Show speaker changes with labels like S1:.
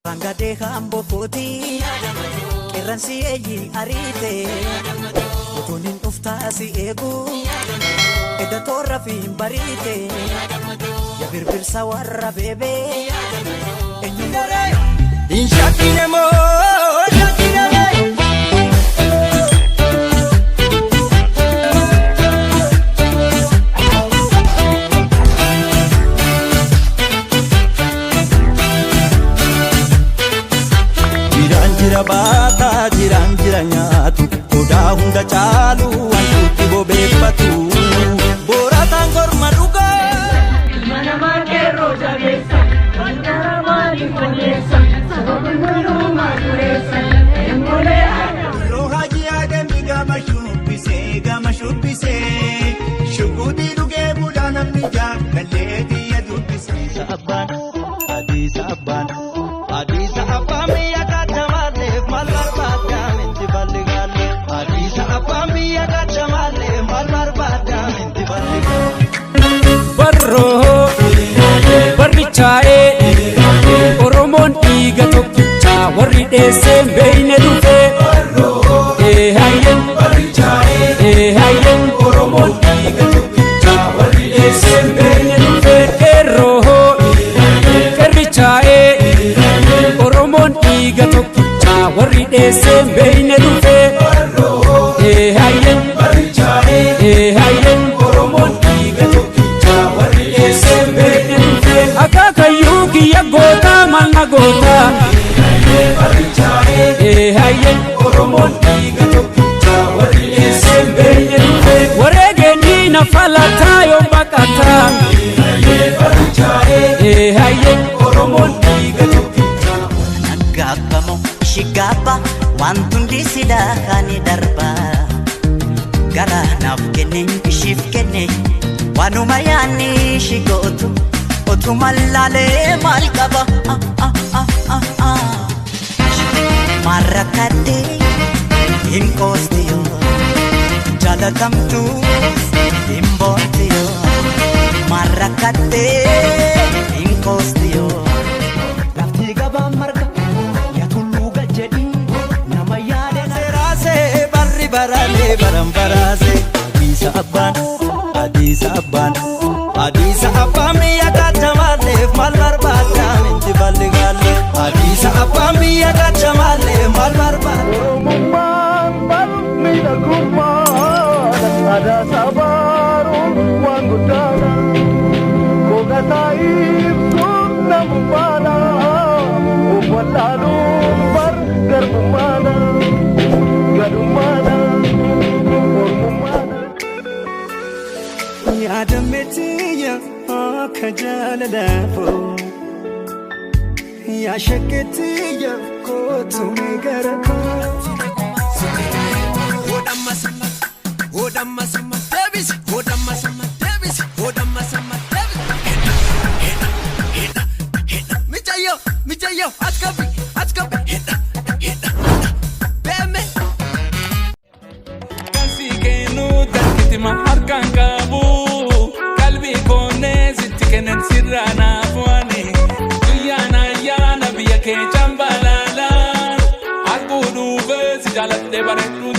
S1: Rangadee hamboo kooti qeerransi eeyyi ariite utuun hin dhuftaa si eegu edda toorra fi hin bariite ya birbirsa warra beebee eenyu moree.
S2: Shakkine moo shakkine moo. Jiraan jira baataa jiraan jira nyaatu odaa hunda caalu wantuutti bobeeffatu boorataan korma dhugaa.
S3: Manamaa qeerroo jabeessa, wantara maaliif ogeessa, sababni mul'umaa dureessa, emmoolee aadaa.
S2: Rohaji aadamni gama shubbisee gama shubbisee shuguutii dhugee bulaa namni jaallallee xiyya dubbisee. Abbaan Hadiisa abbaan Hadiisa abbaan biyya kaachamaallee maal barbaaddaa minti balli gaalle Hadiisa abbaan biyya kaachamaallee maal barbaaddaa minti balli gaalle.
S4: Barroo barrichaa'ee Oromoon dhiiga tokkichaa warri dheessee beeyne dhufee. Ee hayyee, ee hayyee, Oromoon dhiiga tokkichaa warri dheessee beeyne dhufee. Qeerroo qeerrichaa'ee Oromoon dhiiga tokkichaa warri dheessee beeyne dhufee. Ee hayyee, ee hayyee, Oromoon dhiiga tokkichaa warri dheessee beeyne dhufee. Akaakayyuu kiyya gootaa maal na gootaa. Ee hayyee, Oromoon dhiiga tokkichaa warri dheessee beeyne dhufee. Wareegeen diina falataa yoo baqataa. Ee hayyee, Oromoon dhiiga tokkichaa.
S1: Naggaabbamu shiggaabba wanti hundi silaa ni darba. Garaa naaf kenne ishiif kenne waanuma yaanni ishi gootu otuma laalee maal qaba. Ah, ah, ah, ah, ah. Maarrakkadhee hin qoostiyo jaalatamtuu hin boontiyo maarrakkadhee hin qoostiyo.
S2: Lafti gabaan marga yaa tulluu gad jedhi nama yaade. Seeraasee barri baraalee baran baraasee Hadiisa abbaan Hadiisa abbaan Hadiisa abbaan biyya kaachamaallee maal barbaaddaa minti balli gaalle Hadiisa abbaan biyya kaachamaallee maal barbaaddaa.
S5: Oromummaan bal miidhagummaadha. Aadaa sabaaruun waan guddaadha. Gogasaa ibsuun namummaadha. Of wallaaluun bar garbummaadha. Gadummaadha. Ormummaadha.
S2: Yaadameetiya akka jaalalaafoo yaa shakkeetiya kootu mee gara koo.
S6: Hodhamma sama deebisi, hodhamma sama deebisi, hodhamma sama deebisi. Hidha, hidha, hidha. Mijayo, mijayo, as gabi, as gabi. Hidha, hidha, beeme.
S7: Kan kennuu takkitima harkaan qabu qalbii koonnee sitti kennan sirraa naaf waani guyyaan ayyaana biyya kee cambalala arguu dhuufee si jaaladhe bareedduu.